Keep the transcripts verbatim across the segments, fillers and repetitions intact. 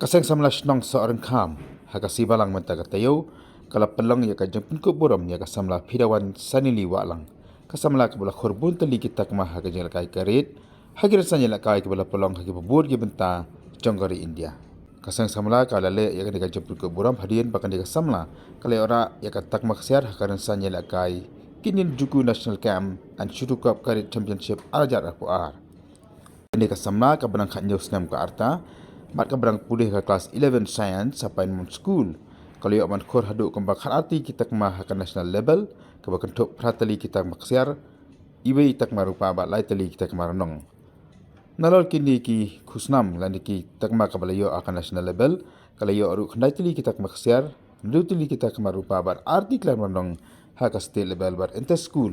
Ka seng samla shnong Sohryngkham ha ka sngi Balang mynta ka taïew ka la pynlong ïa ka jingpynkup burom ïa ka samla Phidawan Sanili Wahlang, ka samla kaba la khur bun tylli ki takma ha ka jingïalehkai ka rit ha ki rynsan ïalehkai kiba la pynlong ha kiba bun ki bynta jong ka ri India. Ka seng samla ka la leh ïa kane ka jingpynkup burom hadien ba kane ka samla ka la ïoh rah ïa ka takma ksiar ha ka rynsan ïalehkai Kinyin Juku National Camp and Shuto Cup Cadet Championship ar hajar arphew ar. Kane ka samla kaba nang khathynñiew snem ka rta bad kaba nang pule ha ka klas eleven Science ha Pine Mount School ka la ïoh ban khur haduh kumba khatar tylli ki takma ha ka national level, kaba kynthup phra tylli ki takma ksiar, iwei i takma rupa bad lai tylli ki takma rnong. Nalor kine ki khusnam lane ki takma kaba la ïoh ha ka national level, ka la ïoh ruh khyndai tylli ki takma ksiar, hynriew tylli ki takma rupa bad ar tylli ki takma rnong ha ka state level bad inter school.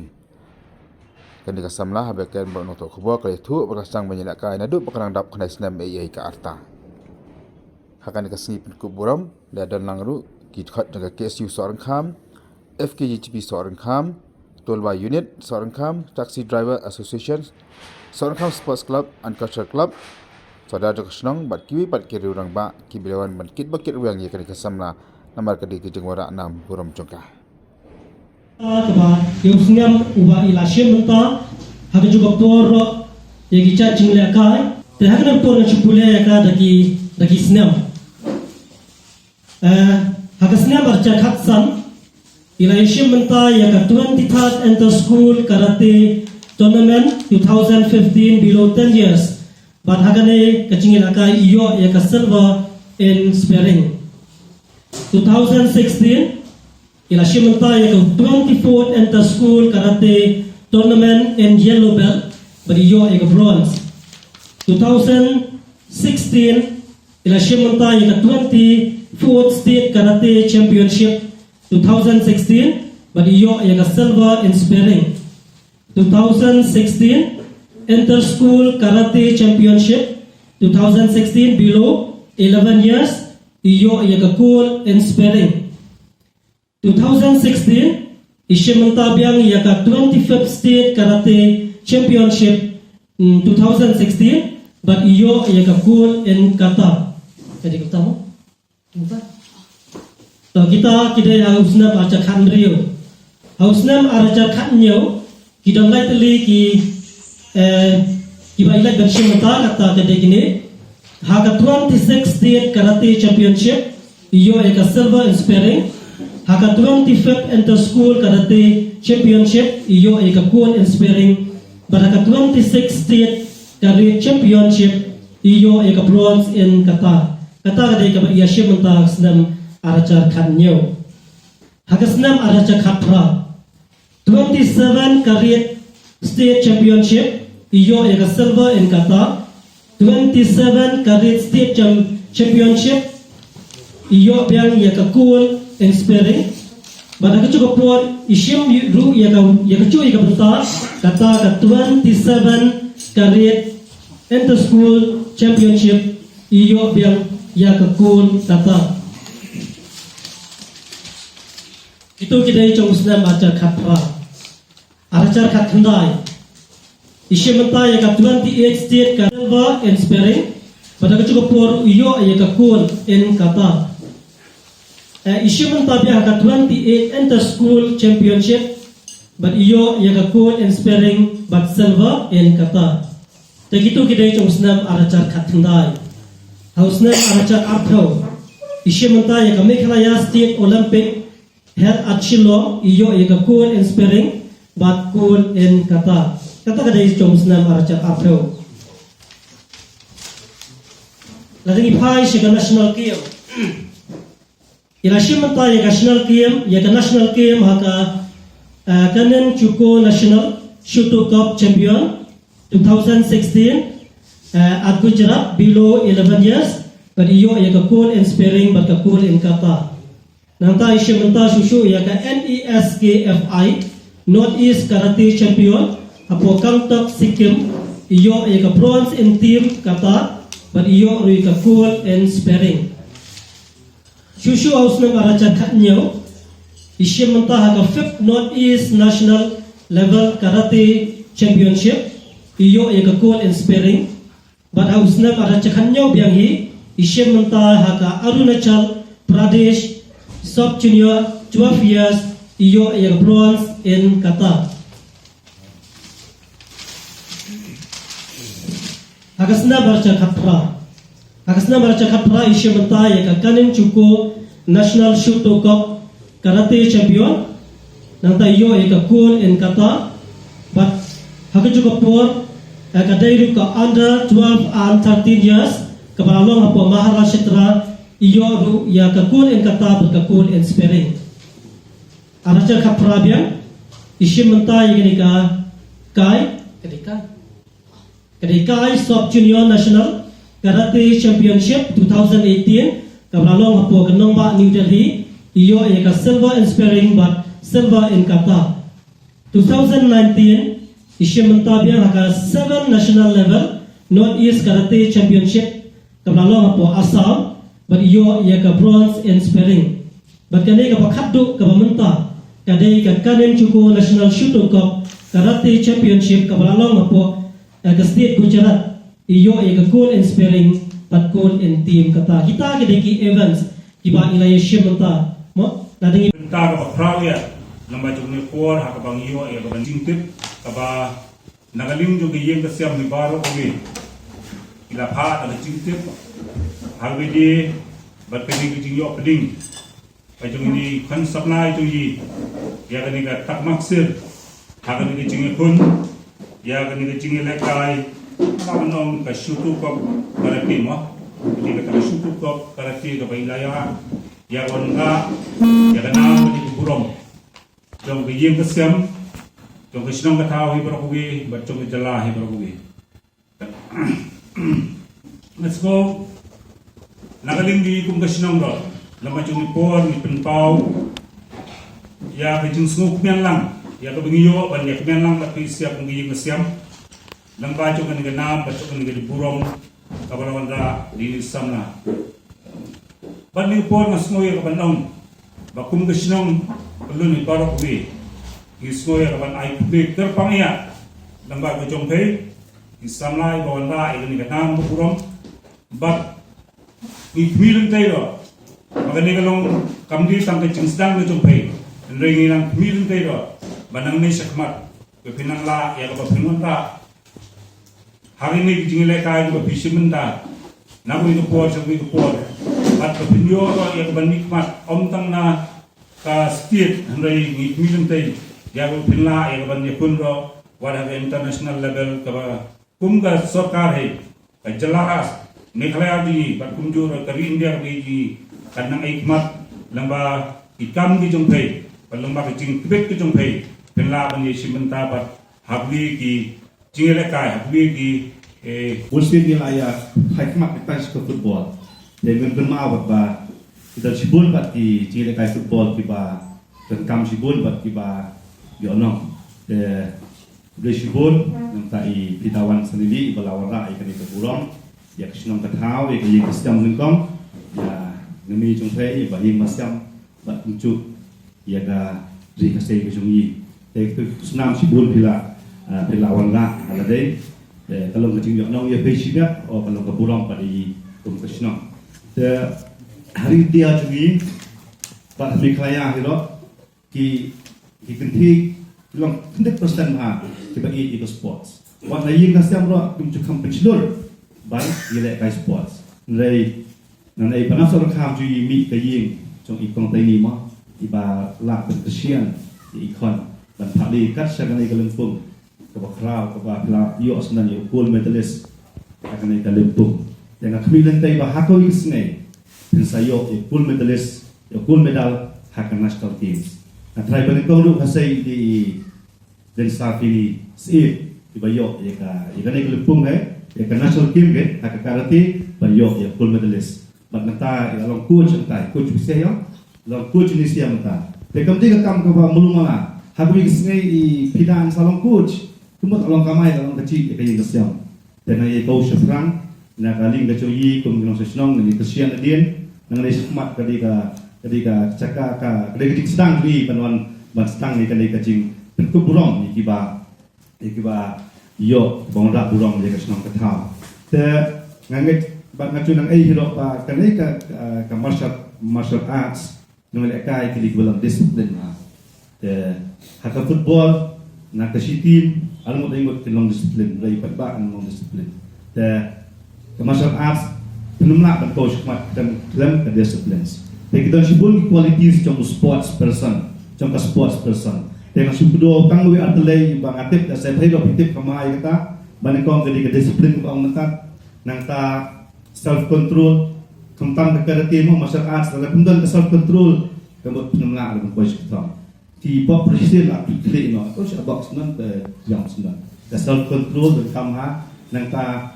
Kane ka samla haba ïakren bad u nongthoh khubor ka la ïathuh ba ka la sdang ban ïalehkai naduh ba ka dang dap khyndai snem eiei ka rta. Ha kane ka sngi pynkup burom la don lang ruh ki dkhot jong ka K S U Sohryngkham, F K J G P Sohryngkham, Tolba Unit Sohryngkham, Taxi Driver Association, Sohryngkham Sports Club and Cultural Club, Sordar jong ka shnong bad kiwei pat ki riew rangbah kiba la wan ban kit bad kit rwiang ïa kane ka samla namar ka dei ka jingwanrah nam burom jong ka. Kaba ïa u snem uba i la shim mynta ha ka juh ka por ruh ïa ki jait jinglehkai. Te ha kane ka por ngan shu pule ïa ka da ki da ki snem. Eh, ha ka snem ar hajar khatsan i la ïa shim mynta ïa ka twenty-third Inter School Karate Tournament two thousand fifteen below ten years. Bad ha kane ka jingïalehkai i ïoh ïa ka silver in sparring. Two thousand sixteen i la shim mynta ïa ka twenty-fourth Inter School Karate Tournament in yellow belt bad i ïoh ïa ka bronze. Two thousand sixteen i la shim mynta ïa ka twenty-fourth State Karate Championship two thousand sixteen bad i ïoh ïa ka silver in sparring. Two thousand sixteen Inter School Karate Championship two thousand sixteen below eleven years, i ïoh ïa ka gold in sparring. Two thousand sixteen i shim mynta biang ïa ka twenty-fifth State Karate Championship, mm, two thousand sixteen bad i ïoh ïa ka gold in kata. Ka dei kata mo? Kata. To kita ki dei ha u snem ar hajar khathynriew. Ha u snem ar hajar khathynñiew ki don lai tylli ki, eh, kiba i leit ban shim mynta, kata ka dei kine. Ha ka twenty-sixth State Karate Championship i ïoh ïa ka silver in sparring. Ha ka twenty-fifth Inter School Karate Championship i ïoh ïa ka gold in sparring. Bad ha ka twenty-sixth State Karate Championship i ïoh ïa ka bronze in kata. Kata ka dei kaba i ïa shim mynta ha ka snem ar hajar khathynñiew. Ha ka snem ar hajar khatphra, twenty-seven Karate State Championship i ïoh ïa ka silver in kata. Twenty-seven Karate State Cham-, Championship i ïoh biang ïa ka gold in sparring. Bad ha ka juh ka por i shim ruh ïa ka, ïa ka juh ïa ka bynta, kata ka twenty-seven Karate Inter School Championship i ïoh biang ïa ka gold kata. Kito ki dei jong u snem ar hajar khatphra. Ar hajar khatkhyndai i shim mynta ïa ka twenty-eight State ka silver in sparring. Bad ha ka juh ka por i ïoh ïa ka gold in kata. Eh, i shim mynta biang ha ka twenty-eight Inter School Championship bad i ïoh ïa ka gold in sparring bad silver in kata. Te kito ki dei jong u snem ar hajar khatkhyndai. Ha u snem ar hajar arphew i shim mynta ïa ka Meghalaya State Olympic held at Shillong, i ïoh ïa ka gold in sparring bad gold in kata. Kata ka dei jong u snem ar hajar arphew. Lada ngi phai sha ka National Game, i la shim mynta ïa ka National Game, ïa ka National Game ha ka, eh, Kannin Juku National Shuto Cup Champion two thousand sixteen, eh, at Gujarat below eleven years, bad i ïoh ïa ka gold in sparring bad ka gold in kata. Nangta i shim mynta shuh shuh ïa ka N E S K F I North East Karate Champion hapoh Gangtok, Sikkim, i ïoh ïa ka bronze in team kata bad i ïoh ruh ïa ka gold in sparring. Shuh shuh ha u snem ar hajar khathynñiew i shim mynta ha ka fifth North East National Level Karate Championship, i ïoh ïa ka gold in sparring. Bad ha u snem ar hajar khathynñiew biang hi I shim bynta ha ka Arunachal Pradesh Sub Junior twelve years, i ïoh ïa ka bronze in kata. Ha ka snem arhajar khatphra. Ha ka snem arhajar khatphra i shim bynta ïa ka Kanin Chuko National Shuto Cup Karate Champion. Nangta i ïoh ïa ka gold in kata. Bad ha ka juh ka por, eh, ka dei ruh ka under twelve and thirteen years, kaba la long hapoh Maharashtra, i ïoh ruh ïa ka gold in kata bad ka gold in sparring. Arhajar khatphra biang, i shim bynta ïa kane ka kai, kane kai. Ka dei ka Sub Junior National Karate Championship two thousand eighteen, kaba la long hapoh ka nongbah New Delhi, i ïoh ïa ka silver in sparring bad silver in kata. Two thousand nineteen, i shim bynta biang ha ka seven national level North East Karate Championship, kaba la long hapoh Assam, bad i ïoh ïa ka bronze in sparring. Bad kane kaba khatduh kaba mynta, ka dei ka Kanin Chuko National Shuto Cup Karate Championship, kaba la long hapoh, eh, ka state Gujarat, i ïoh ïa ka gold in sparring bad gold in team kata. Kita ki dei ki events kiba i la ïa shim bynta. Mo, la dei bynta kaba khraw ïa, lem bad jong ne por ha kaba ngi ïoh ïa kaba jingtip, kaba na ka liang jong ka ïing ka sem hi baroh kawei. Ki la phah da ka jingtip ha kawei de, bad kane ka jingïoh pdeng ka jong ngi, khun samla jong ngi, ïa kane ka takma ksir, ha kane ka jingïakhun ïa kane ka jingïalehkai, ka ban ong ka Shuto Cup Karate mo. Kane ka Shuto Cup Karate kaba i la ïa, ïa ka wanrah ïa ka nam bad ïa ka burom jong ka ïing ka sem, jong ka shnong ka thaw hi baroh kawei, bad jong ka jylla hi baroh kawei. Let's go. Na ka liang jong ngi kum ka shnong ruh, lem bad jong ngi por ngi pynpaw ïa ka jingsngew kmen lang ïa kaba ngi ïoh ban ïa kmen lang bad phi sha kum ka ïing ka sem, lem bad jong kane ka nam bad jong kane ka burom kaba la wanrah da ine i samla. Bad ine i por nga sngew ïa ka ban ong ba kum ka shnong ka lun hi baroh kawei, ngi sngew ïa ka ban ai khublei kyrpang ïa lem bad ka jong phi, i samla iba wanrah ïa kane ka nam ka burom. Bad ngi khmih lynti ruh ba kane ka long kam dei tang ka jingsdang ka jong phi, hynrei ngi nang khmih lynti ruh ba nangne shakhmat ba phin nang lah ïa kaba phin wanrah ha kine ki jingïalehkai kiba phi shim bynta na kawei ka por sha kawei ka por, bad ba phin ïoh ruh ïa ka ban mihkhmat ym tang na ka state, hynrei ngi khmih lynti ïa kaba phin lah ïa ka ban ïakhun ruh wat ha ka international level, kaba kum ka sorkar hi, ka jylla Meghalaya jong ngi bad kumjuh ruh ka ri India ka jong ngi, kan nang ai khmat lem bad ki kam ki jong phi, bad lem bad ka jingtbit ka jong phi, phin lah ban ïa shim bynta bad ha kawei ki jingïalehkai, ha kawei ki, eh, bun sien ngi la ïa phai khmat ka tang sha ka football. Te men pynmaw bad ba ki don shibun bad ki jingïalehkai football kiba donkam shibun bad kiba ïoh nong. Te khublei shibun, nangta i Phi Dawan Sanili iba la wanrah ïa kane ka burom ïa ka shnong ka thaw, ïa ka ïing ka sem nyngkong, ïa ngi jong phi, ïa ba ïing ba sem, bad kumjuh ïa ka ri ka sei ka jong ngi. Te ka snam shibun phi la, ah, phi la wanrah ha lade. Te ka long ka jingïohnong ïa phi shimet, o ka long ka burom pat ïa ngi kum ka shnong. Te ha ri India jong ngi bad ha Meghalaya hi ruh, ki, ki kynthei ki long kyndit percent ha kiba ïeit ïa ka sports. Wat na ïing na sem ruh kim ju kham pynshlur ban ïalehkai sports. Hynrei nangne ba na sor kham ju ïa mih ka ïing jong i Kong Taini mo, iba lah ban kyrshan ïa i khun ban phah leit kat sha kane ka lympung kaba khraw kaba phi la ïoh shuh ïa u gold medalist ha kane ka lympung. Te nga khmih lynti ba ha kawei ka sngi phin sa ïoh ïa u gold medalist, ïa u gold medal ha ka National Games. Nga trai ba nyngkong ruh ka sei i Densafini Syed iba ïoh ïa ka, ïa kane ka lympung, eh, ïa ka National Game, eh, ha ka karate, ba ïoh ïa u gold medalist. Bad mynta i la long coach mynta, coach Bishia, long coach Indonesia mynta. Te kam dei ka kam kaba malu mala. Ha kawei ka sngi i Phi Dawan sa long coach. Kumba ka long kamai, ka long ka jingïeit ïa ka ïing ka sem. Te nga ïa kdew shaphrang na ka liang ka jong ngi kum ki nongshong shnong, ngi kyrshan nadien. Nangne shakhmat ka dei ka, ka dei ka jaka ka, ka dei ka jingsdang jong ngi ban wan ban sdang ïa kane ka jingpynkup burom ïa kiba, ïa kiba ïoh ban wanrah burom ïa ka shnong ka thaw. Te nga ngeit Bad nga ju nang ai hi ruh ba kane ka, ah, ka martial, martial arts, nang lehkai kali ka ba long discipline ha. Te ha ka football, na ka shi team, ar ngut ar ngut kin long discipline, lai pat ba kin long discipline. Te ka martial arts, pynlong lah ban coach khmat kan khlem ka disciplines. Te ki don shibun ki qualities jong u sports person, jong ka sports person. Te nga shu kdew tang wei ar tylli ba nga tip, da sa phi ruh phi tip ka mai kata, ba nyngkong ka dei ka discipline ba ong mynta, nangta self control, khamtam ka karate mo martial arts, lada phi don ka self control, ka mut phi nym lah ban poi sha ka thong. Ki box president la phi klik noh, oh sha box non, eh, jam sha non. Ka self control donkam ha, nangta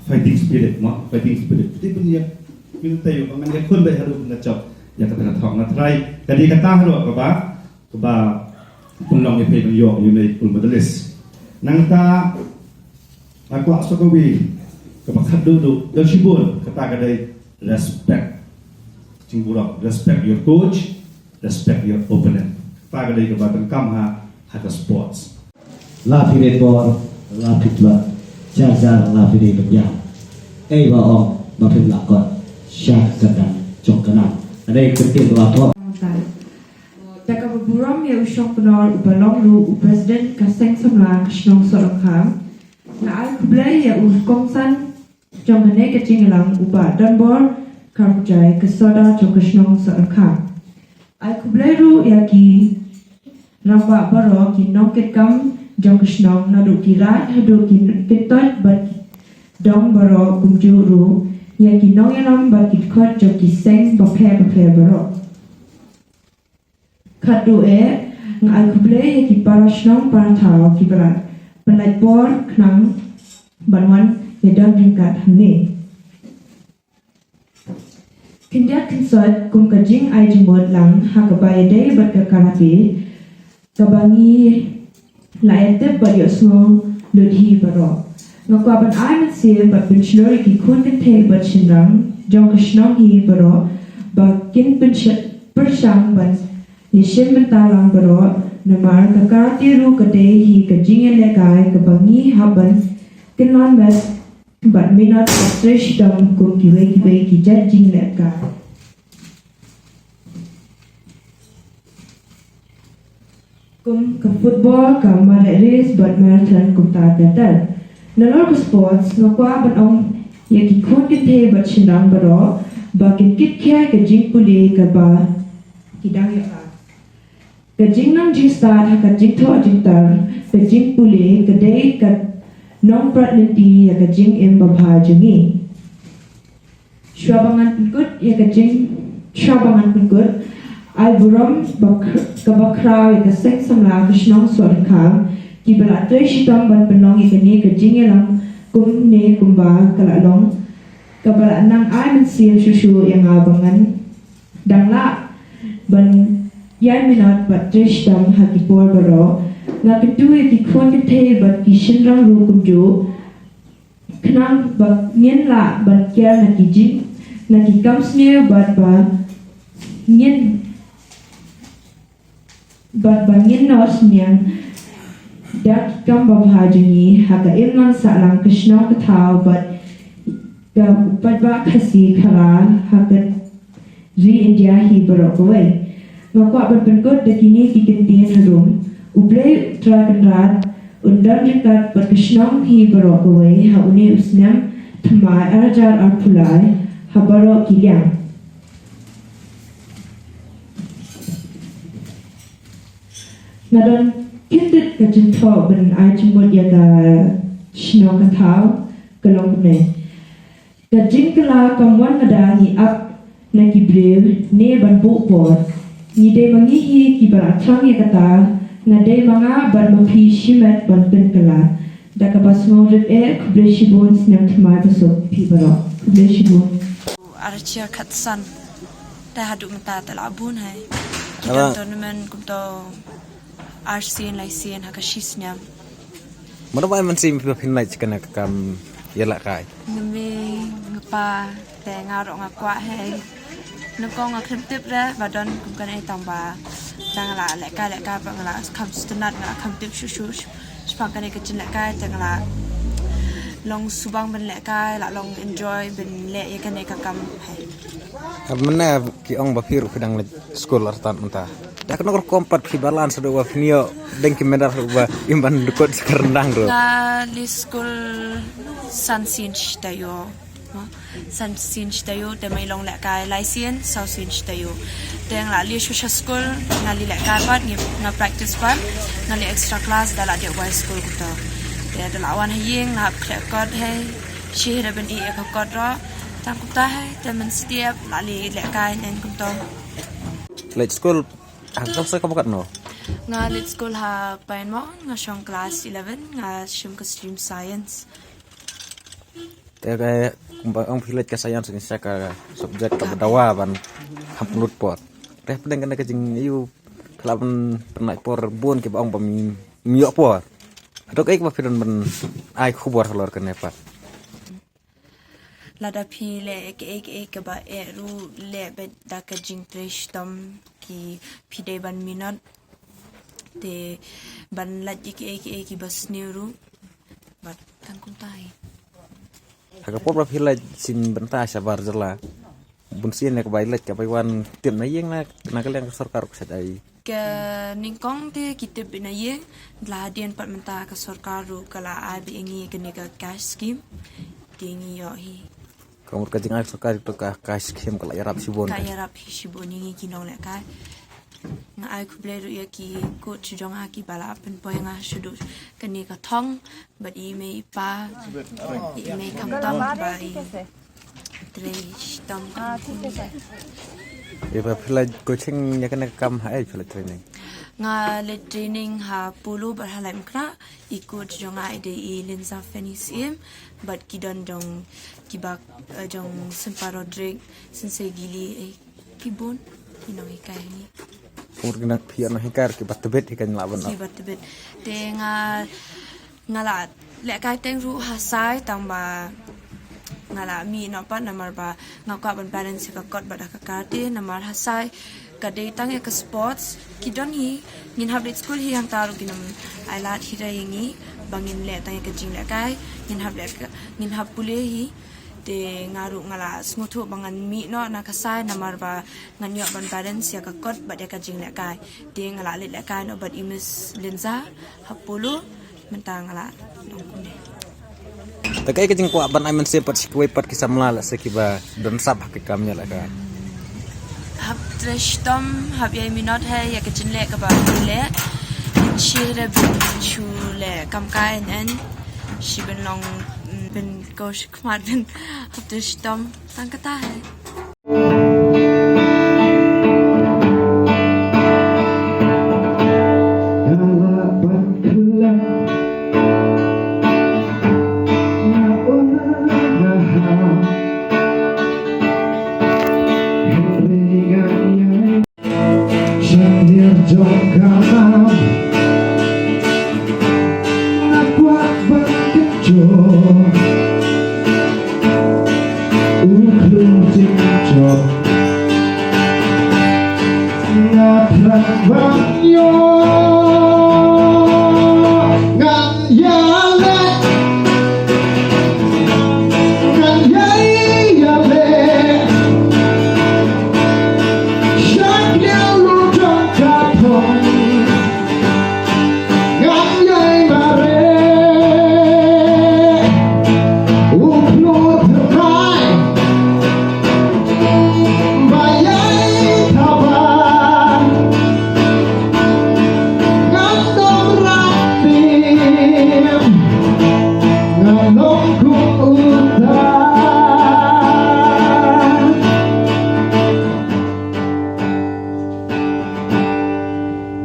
fighting spirit mo, fighting spirit. Te phi ïa, phi ïa tei ba ngan ïakhun beit haduh ngan jop ïa kata ka thong. Nga trai, ka dei kata haduh kaba, kaba pynlong ïa phi ban ïoh ïa une u gold medalist. Nangta nga kwah sa kawei kaba khatduh duh, don shibun, kata ka dei respect. Jingburom, respect your coach, respect your opponent. Kata ka dei kaba donkam ha, ha ka sports. La phi dei bor, la phi tlot, jar jar la phi dei ban ïam. Ei ba ong ba phim lah kot sha ka kyrdan jong ka nam. Ka dei ka ktien ba thoh. Da kaba burom ïa u Shongknor uba long ruh u president ka seng samla ka shnong Sohryngkham. Nga ai khublei ïa u kongsan jong kane ka jingïalang u Bah Donbor Kharpujai ka sordar jong ka shnong Sohryngkham. Ai khublei ruh ïa ki rangbah baroh, ki nongkitkam jong ka shnong naduh ki raid haduh ki kyntoit bad ki dong baroh, kumjuh ruh ïa ki nongïalam bad ki dkhot jong ki seng bapher bapher baroh. Khatduh eh, nga ai khublei ïa ki para shnong para thaw kiba la pynlait por khnang ban wan ïadon ryngkat hangne. Khyndiat khynsoit kum ka jingai jingmut lang ha kaba ïadei bad ka karate, kaba ngi la ïatip bad ïohsngew lut hi baroh. Nga kwah ban ai mynsiem bad pynshlur ïa ki khun kynthei bad shynrang jong ka shnong hi baroh ba kin pynsha-, pyrshang ban ïashim bynta lang baroh, namar ka karate ruh ka dei hi ka jingïalehkai kaba ngi hap ban kylla met bad minot bad trei shitom kum kiwei kiwei ki jait jinglehkai. Kum ka football, ka mareh race bad marathon kumta ter ter. Nalor ka sports nga kwah ban ong ïa ki khun kynthei bad shynrang baroh ba kin kit khia ïa ka jingpule kaba ki dang ïoh. Ka jingnang jingstad ha ka jingthoh jingtar, ka jingpule ka dei ka nongprat lynti ïa ka jingim babha jong ngi. Shuwa ba ngan pynkut ïa ka jing, shuwa ba ngan pynkut, ai burom ba kr-, kaba khraw ïa ka seng samla ka shnong Sohryngkham, kiba la trei shitom ban pynlong ïa kane ka jingïalang kumne kumba ka la long, kaba la nang ai mynsiem shuh shuh ïa nga ba ngan dang lah ban ïai minot bad trei shitom ha ki por baroh. Nga kyntu ïa ki khun kynthei bad ki shynrang ruh kumjuh, khnang ba ngin lah ban kiar na ki jing, na ki kam sniew bad ba ngin, bad ba ngin ïohsngew da ki kam babha jong ngi ha ka imlang sahlang, ka shnong ka thaw bad ka paidbah Khasi Khara ha ka ri India hi baroh kawei. Nga kwah ban pynkut da kine ki kyntien harum. U Blei Trai Kynrad un don ryngkat bad ka shnong hi baroh kawei ha une u snem thymmai ar hajar arphew lai ha baroh ki liang. Nga don khyndiat ka jingthoh ban ai jingmut ïa ka shnong ka thaw, ka long kumne. Ka jingkylla kam wan mada ngi ap na ki briew ne ban buh por. Ngi dei ma ngi hi kiba la thrang ïa kata, nga dei ma nga bad ma phi shimet ban pynkylla. Da kaba sngewrit eh, khublei shibun, snem thymmai basuk phi baroh. Khublei shibun. Ar hajar khatsan. Te haduh mynta te la bun hi. Ki don tournament kumto ar sien lai sien ha ka shi snem. Mano ba ai mynsiem phi ba phin leit kane ka kam ïalehkai? Nga mei, nga pa, te nga ruh nga kwah hi. Nyngkong nga khlem tip re ba don kum kane, tang ba tang nga la lehkai lehkai ba nga la kham sngewtynnat, nga la kham tip shuh shuh shaphang kane ka jingïalehkai, te nga la Long subang ban lehkai, lah long enjoy ban leh ïa kane ka kam. Hai. Hap mynne ki ong ba phi ruh phi dang leit skul artat mynta. Da kano ka rukom pat phi balance haduh ba phin ïoh dang ki medal haduh ba im ban dukut sa ka ryndang ruh? Nga leit skul san sien shi taïew. San sien shi taïew te ma ngi long lehkai lai sien, saw sien shi taïew. Te nga la leit shuh sha skul, nga leit lehkai pat, ngi, nga practice pat, nga leit extra class da la dep wai skul kumta. Te da la wan ha ïing, nga hap khleh kot hi, shi hi da ban ïeh ïa ka kot ruh. Tang kumta hi, te mynstep la leit lehkai nen kumta. Leit skul ha ka class kaba katno? Nga leit skul ha Pine Mount, nga shong class eleven, nga shim ka stream science. Te ka kumba ong phi leit ka science, ngi sa ka subject kaba dawa ban kham pynlut por. Te hapdeng kane ka jingïoh phi lah ban pynlait por bun kiba ong ba mi, mi ïoh por. Hato kaei kaba phi don ban ai khubor halor kane pat? Lada phi leh kaei kaei kaba eh ruh, leh beit da ka jingtrei shitom, ki phi dei ban minot. Te ban lait ïa kiei kiei kiba sniew ruh. Bad tang kumta hi. Ha ka por ba phi leit sien bynta shabar jylla, bunsien ne ka bai leit ka bai wan tip na ïing, na, na ka liang ka sorkar ka shait ai? Ka nyngkong te ki tip na ïing, la hadien pat mynta ka sorkar ruh ka la ai beit ïa ngi kane ka cash scheme. Te ngi ïoh hi. Ka mut ka jingai sorkar to ka, ka scheme ka la ïarap shibun. Ka ïarap hi shibun ïa ngi ki nonglehkai. Nga ai khublei ruh ïa ki coach jong nga kiba la pynpoi nga shaduh kane ka thong, bad i mei i pa, i mei khamtam ba i trei shitom. Ïa ba phi la coaching ïa kane ka kam ha ei phi la training? Nga la training ha Polo bad ha Laitumkhrah. I coach jong nga i dei i Linza Fanny Syiem, bad ki don jong kiba, eh, jong Sympa Rodrick, Sensei Gili, eh, ki bun ki nonghikai hi. Kumno ki nonghikai, kiba tbit hi kan lah ban. Kiba tbit. Te nga, nga la lehkai teng ruh ha Sai, tang ba nga la mih noh pat namar ba nga kwah ban balance ïa ka kot bad ka kar te, namar ha Sai ka dei tang ïa ka sports, ki don hi, ngin hap leit skul hi hangta ruh kin ym ailad hi re ïa ngi ba ngin leh tang ïa ka jinglehkai, ngin hap leh ka, ngin hap pule hi. Te nga ruh nga la sngewthuh ba ngan mih noh na ka Sai namar ba ngan ïoh ban balance ïa ka kot bad ïa ka jinglehkai. Te nga la leit lehkai noh bad i Miss Linza ha Polo. Mynta nga la long kumne. Te kaei ka jingkwah ban ai mynsiem pat sha kiwei pat ki samla, lehse kiba don sap ha ka kam ïalehkai? Hap trei shitom, hap ïai minot hi ïa ka jingleh kaba phi leh. Shi re ban shu leh kam kai en en, shi ban long, mm, ban ko shi khmat ban, hap trei shitom. Tang kata hi.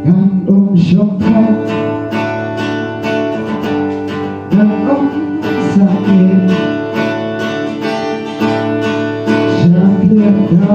Ngan ym shong khop, ngan ym sakit, sha kliar da.